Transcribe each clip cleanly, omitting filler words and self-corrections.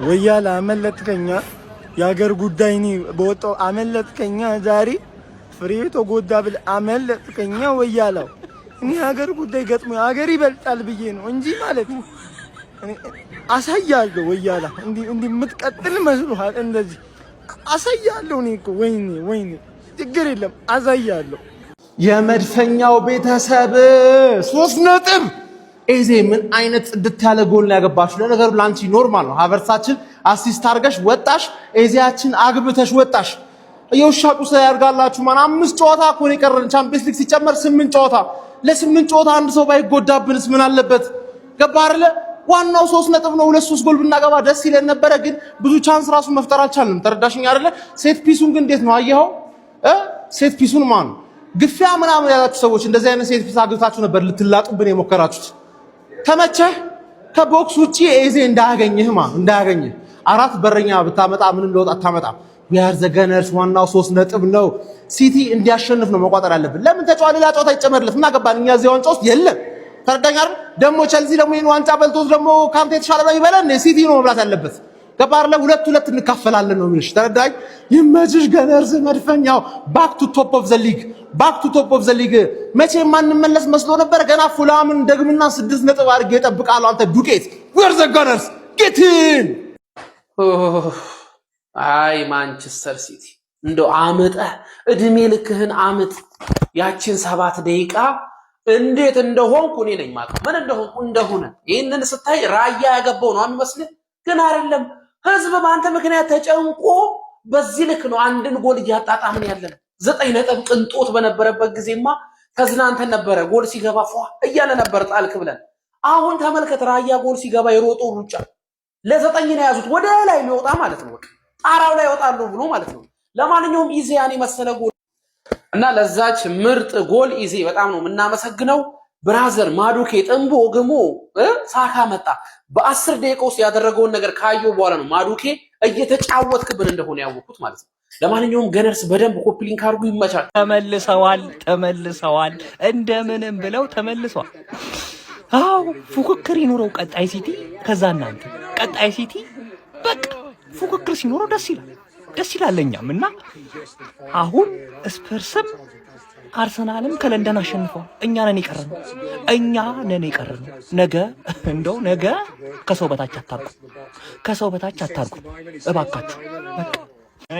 ወያላ አመለጥከኛ። የሀገር ጉዳይ እኔ በወጣው አመለጥከኛ። ዛሬ ፍሬ ተጎዳ ብል አመለጥከኛ። ወያላው እኔ የሀገር ጉዳይ ገጥሞ ሀገር ይበልጣል ብዬ ነው እንጂ ማለት አሳያለሁ። ወያላ እንዲህ እንዲህ የምትቀጥል መስሎሃል? እንደዚህ አሳያለሁ። እኔ እኮ ወይኔ ወይኔ፣ ችግር የለም አሳያለሁ። የመድፈኛው ቤተሰብ 3 ነጥብ። ኤዜ ምን አይነት ጽድት ያለ ጎል ነው ያገባችሁ። ለነገሩ ለአንቺ normal ነው። ሀቨርሳችን assist አድርገሽ ወጣሽ፣ ኤዜያችን አግብተሽ ወጣሽ። የውሻ ቁስ ያርጋላችሁ። ማን አምስት ጨዋታ እኮ ነው የቀረን። ቻምፒየንስ ሊግ ሲጨመር ስምንት ጨዋታ። ለስምንት ጨዋታ አንድ ሰው ባይጎዳብንስ ምን አለበት? ገባ አይደለ? ዋናው 3 ነጥብ ነው። ሁለት ሶስት ጎል ብናገባ ደስ ይለን ነበረ፣ ግን ብዙ chance ራሱ መፍጠር አልቻልንም። ተረዳሽኝ አይደለ? Set piece ኡን ግን እንዴት ነው አየኸው? Set piece ኡን ማን ግፊያ ምናምን ያላችሁ ሰዎች እንደዚህ አይነት set piece አግብታችሁ ነበር ልትላጡብን የሞከራችሁት። ተመቸህ? ከ box ውጪ ኤዜ እንዳያገኝህ ማ እንዳያገኝህ። አራት በረኛ ብታመጣ ምንም ለውጥ አታመጣም። We are the Gunners። ዋናው 3 ነጥብ ነው። ሲቲ እንዲያሸንፍ ነው መቋጠር ያለብን። ለምን ተጫዋ ሌላ ጨዋታ ይጨመርለት? ምን አገባን እኛ እዚህ ዋንጫ ውስጥ የለም። ተረዳኝ አይደል? ደግሞ ቸልሲ ደግሞ ይሄን ዋንጫ በልቶት ደግሞ ካንተ የተሻለ ነው ይበለን። ሲቲ ነው መብላት ያለበት። ገባ አይደለ? ሁለት ሁለት እንካፈላለን ነው የሚልሽ። ተረዳኝ? ይመችሽ Gunners መድፈኛው። Back to top of the league, back to top of the league። መቼ ማንመለስ መስሎ ነበር። ገና ፉላምን ደግምና 6 ነጥብ አድርጌ እጠብቃለሁ። አንተ ዱቄት። We're the Gunners, get in። አይ ማንቸስተር ሲቲ፣ እንደው አምጠህ እድሜ ልክህን አምጥ። ያችን 7 ደቂቃ እንዴት እንደሆንኩ እኔ ነኝ የማውቀው፣ ምን እንደሆንኩ እንደሆነ። ይህንን ስታይ ራያ ያገባው ነው የሚመስልህ፣ ግን አይደለም። ህዝብ በአንተ ምክንያት ተጨንቆ በዚህ ልክ ነው አንድን ጎል እያጣጣምን ያለን። 9 ነጥብ ቅንጦት በነበረበት ጊዜማ ተዝናንተን ነበረ። ጎል ሲገባ ፏ እያለ ነበር ጣልክ ብለን። አሁን ተመልከት፣ ራያ ጎል ሲገባ የሮጠው ሩጫ ለዘጠኝ ነው የያዙት፣ ወደ ላይ የሚወጣ ማለት ነው። በቃ ጣራው ላይ ይወጣሉ ብሎ ማለት ነው። ለማንኛውም ኢዜ ያን የመሰለ ጎል እና ለዛች ምርጥ ጎል ኢዜ በጣም ነው የምናመሰግነው። Brother ማዱኬ ጥንቦ ግሞ ሳካ መጣ። በ10 ደቂቃ ውስጥ ያደረገውን ነገር ካየው በኋላ ነው ማዱኬ እየተጫወትክብን እንደሆነ ያወቅኩት ማለት ነው። ለማንኛውም Gunners በደንብ copy link አድርጉ። ይመቻል። ተመልሰዋል፣ ተመልሰዋል፣ እንደምንም ብለው ተመልሰዋል። አዎ ፉክክር ይኑረው። ቀጣይ ሲቲ፣ ከዛ እናንተ ቀጣይ ሲቲ። በቃ ፉክክር ሲኖረው ደስ ይላል፣ ደስ ይላል ለእኛም። እና አሁን ስፐርስም አርሰናልም ከለንደን አሸንፈዋል። እኛ ነን የቀረነው፣ እኛ ነን የቀረነው። ነገ እንደው ነገ ከሰው በታች አታርጉ፣ ከሰው በታች አታርጉ እባካችሁ። በቃ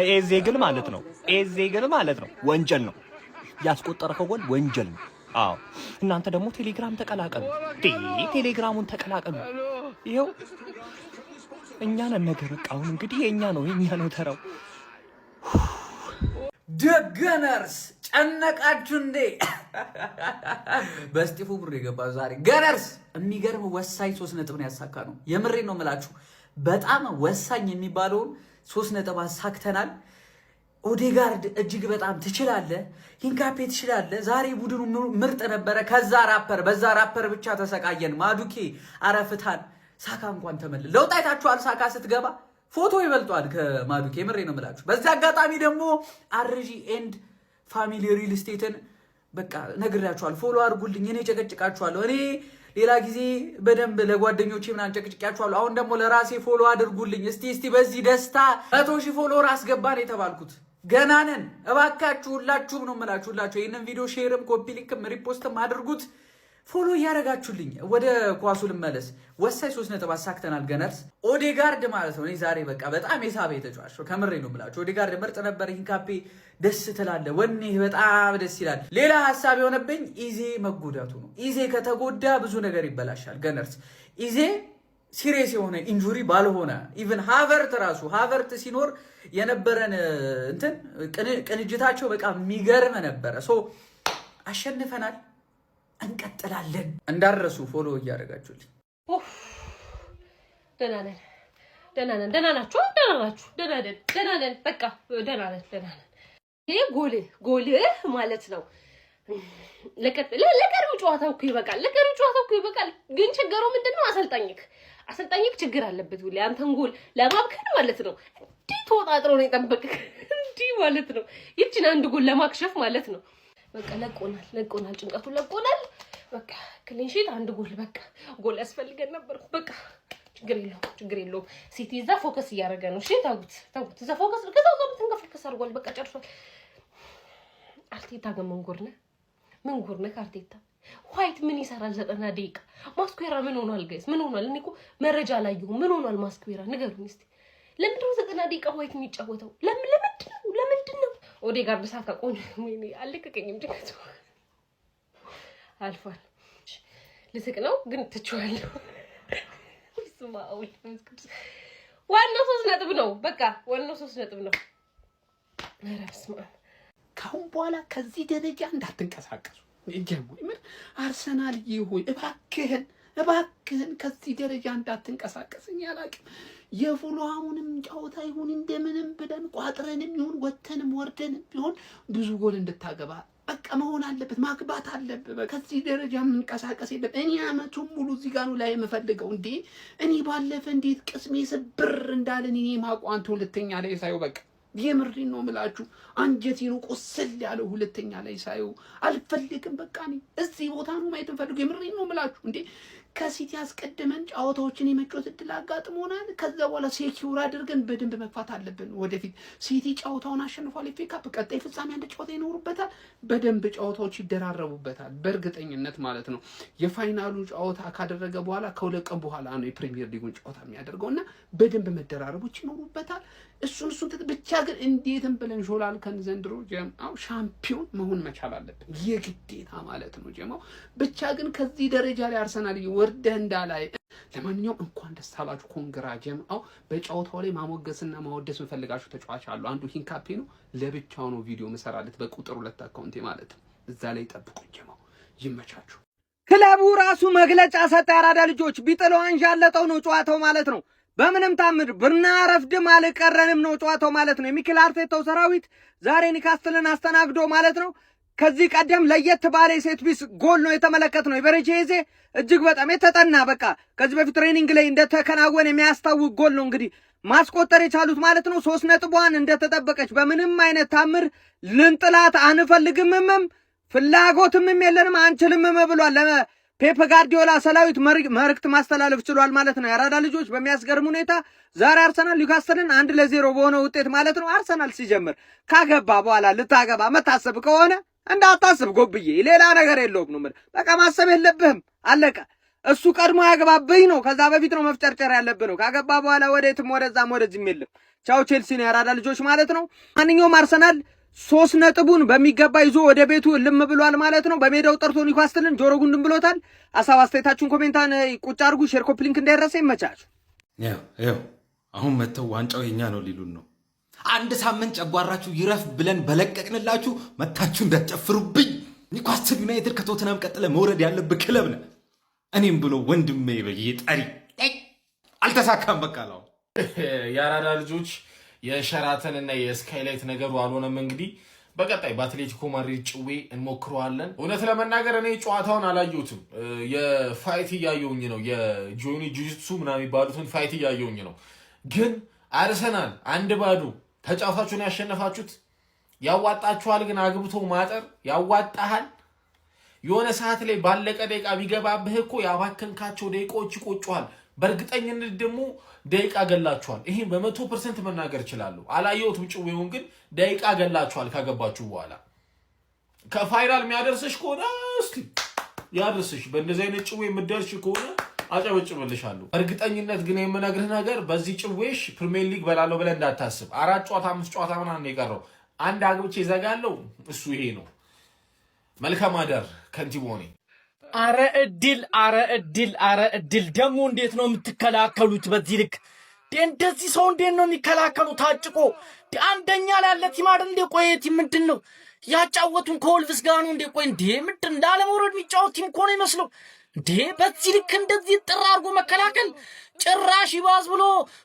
ኤዜ ግን ማለት ነው፣ ኤዜ ግን ማለት ነው ወንጀል ነው ያስቆጠረከው ጎል ወንጀል ነው። አዎ እናንተ ደግሞ ቴሌግራም ተቀላቀሉ፣ ቴሌግራሙን ተቀላቀሉ። ይኸው እኛ ነን ነገ። በቃ አሁን እንግዲህ የእኛ ነው፣ የእኛ ነው ተራው። The Gunners ጨነቃችሁ እንዴ? በስጢፉ ብሩ የገባ ዛሬ Gunners የሚገርም ወሳኝ 3 ነጥብ ነው ያሳካነው። የምሬን ነው የምላችሁ። በጣም ወሳኝ የሚባለውን 3 ነጥብ አሳክተናል። ኦዴጋርድ እጅግ በጣም ትችላለህ፣ ሂንካፔ ትችላለህ። ዛሬ ቡድኑ ምርጥ ነበረ። ከዛ ራፐር በዛ ራፐር ብቻ ተሰቃየን። ማዱኬ አረፍታን ሳካ እንኳን ተመለ ለውጥ አይታችኋል። ሳካ ስትገባ ፎቶ ይበልጧል ከማዱኬ። የምሬ ነው የምላችሁ። በዚህ አጋጣሚ ደግሞ አርጂ and Family Real Estate ን በቃ ነግሬያችኋል። Follow አድርጉልኝ። እኔ ጨቀጭቃችኋለሁ። እኔ ሌላ ጊዜ በደንብ ለጓደኞቼ ምናምን ጨቅጭቂያችኋለሁ። አሁን ደግሞ ለራሴ follow አድርጉልኝ። እስቲ እስቲ በዚህ ደስታ 100,000 follower አስገባን የተባልኩት ገና ነን። እባካችሁ ሁላችሁም ነው የምላችሁ፣ ሁላችሁ ይህንን ቪዲዮ share ም copy link ም repost ም አድርጉት። Follow እያደረጋችሁልኝ ወደ ኳሱ ልመለስ። ወሳኝ 3 ነጥብ አሳክተናል። Gunners ኦዴጋርድ ማለት ነው። እኔ ዛሬ በቃ በጣም የሳበ የተጫዋች ነው። ከምሬ ነው የምላችሁ። ኦዴጋርድ ምርጥ ነበር። ሂንካፔ ደስ ትላለ፣ ወኔ በጣም ደስ ይላል። ሌላ ሀሳብ የሆነብኝ ኢዜ መጎዳቱ ነው። ኢዜ ከተጎዳ ብዙ ነገር ይበላሻል። Gunners ኢዜ serious የሆነ injury ባልሆነ even ሃቨርት ራሱ ሃቨርት ሲኖር የነበረን እንትን ቅንጅታቸው በቃ የሚገርም ነበረ። So አሸንፈናል። እንቀጥላለን። እንዳረሱ follow እያደረጋችሁልኝ። ደህና ነን፣ ደህና ነን። ደህና ናችሁ? ደህና ናችሁ? ደህና ነን፣ ደህና ነን። በቃ ደህና ነን፣ ደህና ነን። ይሄ ጎል ጎልህ ማለት ነው። ለቀሪው ጨዋታው እኮ ይበቃል። ለቀሪው ጨዋታው እኮ ይበቃል። ግን ችግሩ ምንድን ነው? አሰልጣኝክ ችግር አለበት። ሁሌ አንተን ጎል ለማብከን ማለት ነው። እንዲህ ተወጣጥሮ ነው የጠበቅክ፣ እንዲህ ማለት ነው። ይችን አንድ ጎል ለማክሸፍ ማለት ነው። በቃ ለቆናል፣ ለቆናል፣ ጭንቀቱ ለቆናል። በቃ clean sheet አንድ ጎል፣ በቃ ጎል ያስፈልገን ነበር። በቃ ችግር ችግር የለውም፣ ችግር የለውም። ሲቲ እዛ focus እያደረገ ነው። እሺ ተውት፣ ተውት። እዛ focus ከዛ እዛ focus አድርጓል። በቃ ጨርሷል። አርቴታ ግን ምን ጉር ነህ? ምን ጉር ነህ አርቴታ? ዋይት ምን ይሰራል 90 ደቂቃ? ማስኩዌራ ምን ሆኗል? Guys፣ ምን ሆኗል? እኔ እኮ መረጃ አላየሁም። ምን ሆኗል ማስኩዌራ? ንገሩኝ እስኪ። ለምንድን ነው 90 ደቂቃ ዋይት የሚጫወተው? ለምን ለምንድን ነው? ለምንድን ነው? ኦዴጋርድ ሳካ ቆንጆ፣ ወይኔ አልለቀቀኝም። ጭንቀቱ አልፏል። ልስቅ ነው ግን ትችዋለሁ። በስመ አብ ወወልድ ወመንፈስ ቅዱስ። ዋናው 3 ነጥብ ነው። በቃ ዋናው 3 ነጥብ ነው። ኧረ በስመ አብ። ካሁን በኋላ ከዚህ ደረጃ እንዳትንቀሳቀሱ። ጀሞ ምን አርሰናል ሆይ፣ እባክህን እባክህን ከዚህ ደረጃ እንዳትንቀሳቀስ። እኔ አላቅም። የፉልሃሙንም ጨዋታ ይሁን እንደምንም ብለን ቋጥረንም ይሁን ወተንም ወርደንም ቢሆን ብዙ ጎል እንድታገባ በቃ መሆን አለበት፣ ማግባት አለብህ። ከዚህ ደረጃ የምንቀሳቀስ የለም። እኔ አመቱን ሙሉ እዚህ ጋር ነው ላይ የምፈልገው። እንዴ፣ እኔ ባለፈ እንዴት ቅስሜ ስብር እንዳለን እኔ ማቋንት ሁለተኛ ላይ ሳየው፣ በቃ የምሬን ነው የምላችሁ፣ አንጀቴ ነው ቁስል ያለው ሁለተኛ ላይ ሳየው። አልፈልግም። በቃ እኔ እዚህ ቦታ ነው ማየት እንፈልገው። የምሬን ነው የምላችሁ። እንዴ፣ ከሲቲ አስቀድመን ጨዋታዎችን የመጫወት እድል አጋጥሞናል። ከዛ በኋላ secure አድርገን በደንብ መግፋት አለብን ወደፊት። ሲቲ ጨዋታውን አሸንፏል። FA Cup ቀጣይ ፍጻሜ አንድ ጨዋታ ይኖሩበታል። በደንብ ጨዋታዎች ይደራረቡበታል በእርግጠኝነት ማለት ነው። የ final ኡ ጨዋታ ካደረገ በኋላ ከ2 ቀን በኋላ ነው የፕሪሚየር ሊጉን ጨዋታ የሚያደርገው እና በደንብ መደራረቦች ይኖሩበታል። እሱን ብቻ ግን እንዴትም ብለን ሾላልከን ዘንድሮ ጀማው ሻምፒዮን መሆን መቻል አለብን የግዴታ ማለት ነው። ጀማው ብቻ ግን ከዚህ ደረጃ ላይ አርሰናል ወርደህ እንዳላይ። ለማንኛውም እንኳን ደስ አላችሁ፣ congra ጀማው። በጨዋታው ላይ ማሞገስና ማወደስ የምፈልጋችሁ ተጫዋች አሉ። አንዱ ሂንካፔ ነው። ለብቻው ነው ቪዲዮ ምሰራለት በቁጥር 2 account ኤ ማለት ነው። እዛ ላይ ጠብቁኝ ጀማው። ይመቻችሁ። ክለቡ ራሱ መግለጫ ሰጠ። ያራዳ ልጆች ቢጥለው አንዣለጠው ነው ጨዋታው ማለት ነው። በምንም ታምር ብናረፍድም አልቀረንም ነው ጨዋታው ማለት ነው። የሚኬል አርቴታው ሰራዊት ዛሬ ኒውካስትልን አስተናግዶ ማለት ነው። ከዚህ ቀደም ለየት ባለ የ set piece ጎል ነው የተመለከትነው። ኤቤሬቺ ኤዜ እጅግ በጣም የተጠና፣ በቃ ከዚህ በፊት training ላይ እንደተከናወነ የሚያስታውቅ ጎል ነው እንግዲህ ማስቆጠር የቻሉት ማለት ነው። 3 ነጥቧን እንደተጠበቀች በምንም አይነት ታምር ልንጥላት አንፈልግምም፣ ፍላጎትምም የለንም፣ አንችልምም ብሏል። ፔፕ ጋርዲዮላ ሰራዊት መልእክት ማስተላለፍ ችሏል ማለት ነው። የአራዳ ልጆች በሚያስገርም ሁኔታ ዛሬ አርሰናል ኒውካስትልን 1-0 በሆነ ውጤት ማለት ነው። አርሰናል ሲጀምር ካገባ በኋላ ልታገባ መታሰብ ከሆነ እንዳታስብ ጎብዬ፣ ሌላ ነገር የለውም ነው የምልህ። በቃ ማሰብ የለብህም፣ አለቀ። እሱ ቀድሞ ያገባብኝ ነው። ከዛ በፊት ነው መፍጨርጨር ያለብህ ነው። ካገባ በኋላ ወዴትም ወደዛም ወደዚህም የለም። ቻው ቼልሲ ነው የአራዳ ልጆች ማለት ነው። ማንኛውም አርሰናል 3 ነጥቡን በሚገባ ይዞ ወደ ቤቱ እልም ብሏል ማለት ነው። በሜዳው ጠርቶ ኒውካስትልን ጆሮ ጉንድን ብሎታል። ሀሳብ አስተያየታችሁን comment ኣን ቁጭ አድርጉ። Share፣ copy link እንዳይረሳ። ይመቻችሁ። ያው አሁን መጥተው ዋንጫው የኛ ነው ሊሉን ነው። አንድ ሳምንት ጨጓራችሁ ይረፍ ብለን በለቀቅንላችሁ መታችሁ እንዳትጨፍሩብኝ። ኒውካስትል ዩናይትድ ከቶትናም ቀጥለ መውረድ ያለብህ ክለብ ነህ። እኔም ብሎ ወንድሜ ብዬ ጠሪ አልተሳካም። በቃ ለው የአራዳ ልጆች፣ የሸራተን እና የስካይላይት ነገሩ አልሆነም። እንግዲህ በቀጣይ በአትሌቲኮ ማድሪድ ጭዌ እንሞክረዋለን። እውነት ለመናገር እኔ ጨዋታውን አላየሁትም። የ fight እያየሁኝ ነው። የጆኒ ጁጂትሱ ምናምን የሚባሉትን fight እያየሁኝ ነው። ግን አርሰናል 1-0 ተጫውታችሁን ያሸነፋችሁት ያዋጣችኋል። ግን አግብቶ ማጠር ያዋጣሃል። የሆነ ሰዓት ላይ ባለቀ ደቂቃ ቢገባብህ እኮ ያባከንካቸው ደቂቃዎች ይቆጩሃል። በእርግጠኝነት ደግሞ ደቂቃ ገላችኋል። ይህም በ100% መናገር እችላለሁ። አላየሁትም ጭዌውን፣ ግን ደቂቃ ገላችኋል። ካገባችሁ በኋላ ከ final የሚያደርስሽ ከሆነ እስኪ ያድርስሽ። በእንደዚህ አይነት ጭዌ የምትደርሽ ከሆነ አጨበጭብልሻለሁ። እርግጠኝነት ግን የምነግርህ ነገር በዚህ ጭዌሽ ፕሪሚየር ሊግ በላለው ብለህ እንዳታስብ። አራት ጨዋታ አምስት ጨዋታ ምናምን የቀረው አንድ አግብቼ ይዘጋለሁ። እሱ ይሄ ነው። መልካም አዳር ከንቲቦኔ። አረ እድል፣ አረ እድል፣ አረ እድል! ደግሞ እንዴት ነው የምትከላከሉት በዚህ ልክ? እንደዚህ ሰው እንዴት ነው የሚከላከሉ? ታጭቆ አንደኛ ላይ ያለ team አይደል እንዴ? ቆይ team ምንድን ነው ያጫወቱን? ከወልቭስ ጋር ነው እንዴ? ቆይ እንዴ፣ ምንድን ላለመውረድ የሚጫወት team እኮ ነው ይመስለው እንዴ! በዚህ ልክ እንደዚህ ጥር አድርጎ መከላከል፣ ጭራሽ ይባስ ብሎ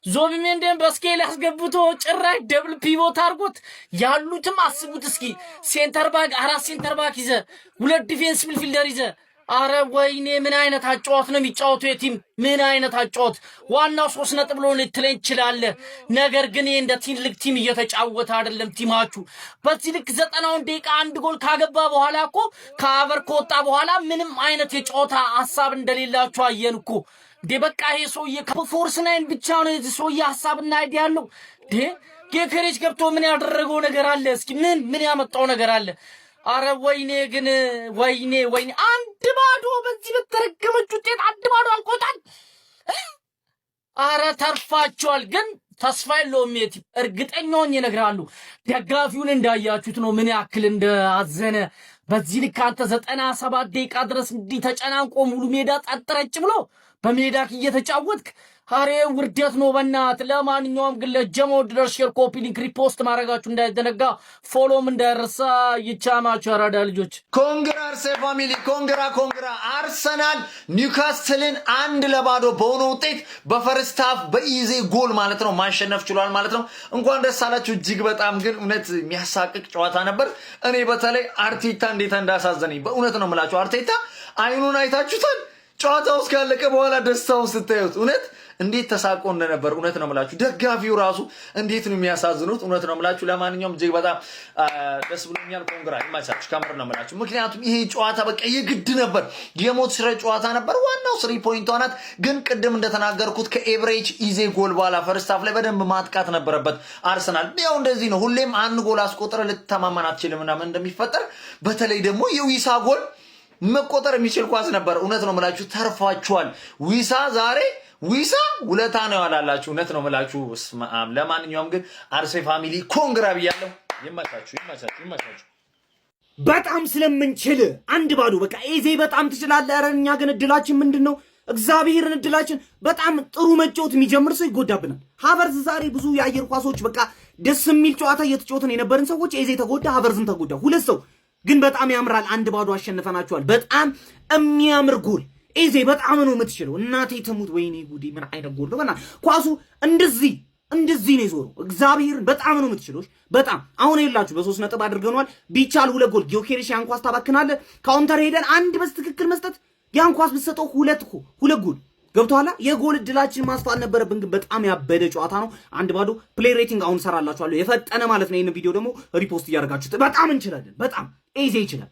ዙቢሜንዲን በ scale አስገብቶ ጭራሽ double pivot አድርጎት ያሉትም አስቡት እስኪ፣ center back፣ አራት center back ይዘ፣ ሁለት defense midfielder ይዘ፣ አረ ወይኔ፣ ምን አይነት አጫወት ነው የሚጫወቱ የ team? ምን አይነት አጫወት! ዋናው 3 ነጥብ ሎ ልትለኝ ትችላለህ። ነገር ግን ይህ እንደ ትልቅ team እየተጫወተ አይደለም team ኣችሁ። በዚህ ልክ 90ውን ደቂቃ አንድ ጎል ካገባ በኋላ እኮ ከ cover ከወጣ በኋላ ምንም አይነት የጨዋታ ሀሳብ እንደሌላችሁ አየን እኮ። እንዴ በቃ ይሄ ሰውዬ false nine ብቻ ነው የዚህ ሰውዬ ሀሳብና idea ያለው። እንዴ ጌከሬች ገብቶ ምን ያደረገው ነገር አለ? እስኪ ምን ያመጣው ነገር አለ? አረ ወይኔ ግን ወይኔ ወይኔ፣ 1-0 በዚህ በተረገመች ውጤት 1-0 አልቆጣል። አረ ተርፋቸዋል፣ ግን ተስፋ የለውም። የቲ እርግጠኛ ሆኜ እነግርሃለሁ። ደጋፊውን እንዳያችሁት ነው ምን ያክል እንደአዘነ። በዚህ ልክ አንተ 97 ደቂቃ ድረስ እንዲህ ተጨናንቆ ሙሉ ሜዳ ጸጥ ረጭ ብሎ በሜዳክ እየተጫወትክ አሬ ውርደት ነው በእናትህ። ለማንኛውም ግን ለጀማው ድረስ share፣ copy link፣ repost ማድረጋችሁ እንዳይዘነጋ፣ follow ም እንዳይረሳ። ይቻማችሁ አራዳ ልጆች። Congra አርሴ family፣ congra congra። አርሰናል ኒውካስትልን 1-0 በሆነ ውጤት በ first half በኢዜ ጎል ማለት ነው ማሸነፍ ችሏል ማለት ነው። እንኳን ደስ አላችሁ። እጅግ በጣም ግን እውነት የሚያሳቅቅ ጨዋታ ነበር። እኔ በተለይ አርቴታ እንዴት እንዳሳዘነኝ በእውነት ነው የምላችሁ። አርቴታ አይኑን አይታችሁታል። ጨዋታው እስካለቀ በኋላ ደስታውን ስታዩት እውነት እንዴት ተሳቆ እንደነበር እውነት ነው የምላችሁ። ደጋፊው ራሱ እንዴት ነው የሚያሳዝኑት። እውነት ነው የምላችሁ። ለማንኛውም እጅግ በጣም ደስ ብሎኛል። Congra፣ ይመቻችሁ። ከምር ነው የምላችሁ። ምክንያቱም ይሄ ጨዋታ በቃ የግድ ነበር፣ የሞት ሽረት ጨዋታ ነበር። ዋናው three point ቷ ናት። ግን ቅድም እንደተናገርኩት ከኤብሬች ኢዜ ጎል በኋላ first half ላይ በደንብ ማጥቃት ነበረበት አርሰናል። ያው እንደዚህ ነው። ሁሌም አንድ ጎል አስቆጥረ ልትተማመን አትችልም ምናምን እንደሚፈጠር በተለይ ደግሞ የዊሳ ጎል መቆጠር የሚችል ኳስ ነበር። እውነት ነው የምላችሁ፣ ተርፏችኋል። ዊሳ ዛሬ ዊሳ ውለታ ነው ያላላችሁ። እውነት ነው የምላችሁ። ለማንኛውም ግን አርሴ family congra ብያለሁ። ይመቻችሁ፣ ይመቻችሁ፣ ይመቻችሁ። በጣም ስለምንችል 1-0 በቃ ኤዜ በጣም ትችላለህ። ኧረ እኛ ግን እድላችን ምንድን ነው? እግዚአብሔርን እድላችን በጣም ጥሩ መጫወት የሚጀምር ሰው ይጎዳብናል። ሀቨርዝ ዛሬ ብዙ የአየር ኳሶች በቃ ደስ የሚል ጨዋታ እየተጫወትን የነበርን ሰዎች ኤዜ ተጎዳ፣ ሀቨርዝን ተጎዳ። ሁለት ሰው ግን በጣም ያምራል። 1-0 አሸንፈናቸዋል። በጣም የሚያምር ጎል ኤዜ በጣም ነው የምትችለው። እናቴ ትሙት፣ ወይኔ ጉዴ፣ ምን አይነት ጎል ነው! በእናትህ ኳሱ እንደዚህ እንደዚህ ነው የዞረው። እግዚአብሔርን በጣም ነው የምትችለው። በጣም አሁን ይላችሁ በ3 ነጥብ አድርገነዋል። ቢቻል ሁለት ጎል ጊዮኬሬሽ ያን ኳስ ታባክናለህ። Counter ሄደን አንድ በትክክል መስጠት ያን ኳስ ብትሰጠው ሁለት ሁለት ጎል ገብቶሃል። የጎል እድላችን ማስፋት ነበረብን፣ ግን በጣም ያበደ ጨዋታ ነው። 1-0 player rating አሁን ሰራላችኋለሁ የፈጠነ ማለት ነው። ይህን ቪዲዮ ደግሞ repost እያደረጋችሁት በጣም እንችላለን። በጣም ኤዜ ይችላል።